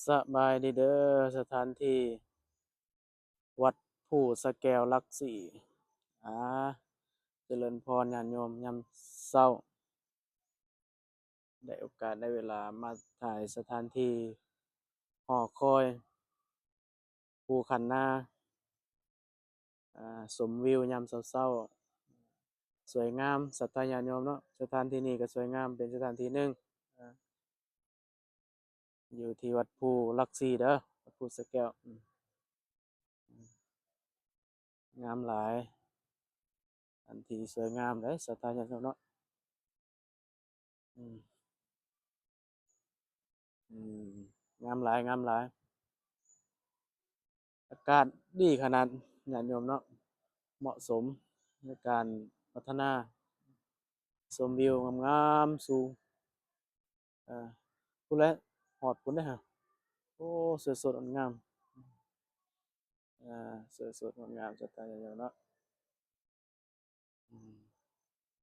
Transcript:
ສະບາຍດີເດີ ສະຖານທີ່ວັດພູສະແກ້ວຫຼັກສີ່. ອາ ຈະເລີນພອນຍາດໂຍມຍາມເຊົ້າ ໄດ້ໂອກາດໄດ້ເວລາມາຖ່າຍສະຖານທີ່ຫໍຄອຍ ພູຂັນນາ ອາ ຊົມວິວຍາມເຊົ້າໆ ສວຍງາມ ສັດທາຍາດໂຍມເນາະ. ສະຖານທີ່ນີ້ກໍສວຍງາມ ເປັນສະຖານທີ່ໜຶ່ງ ອາ ຢູ່ທີ່ວັດພູຫຼັກສີ່ເດີ ວັດພູສະແກ້ວ ອືມ ງາມຫຼາຍ ອັນທີ່ສວຍງາມເດ້ ສັດທາຍາດໂຍມເນາະ. ອືມ ອືມ ງາມຫຼາຍ ງາມຫຼາຍ ອາກາດດີຂະໜາດ ຍາດໂຍມເນາະ ເໝາະສົມໃນການພັດທະນາ ຊົມວິວງາມໆ ສູງ ເອີ ພຸ້ນແຫຼະ ຮອດພຸ້ນເດ້ ໂອ້ ສວຍສົດງົດງາມ ເອີ ສວຍສົດງົດງາມ ສັດທາຍາດໂຍມເນາະ. ອືມ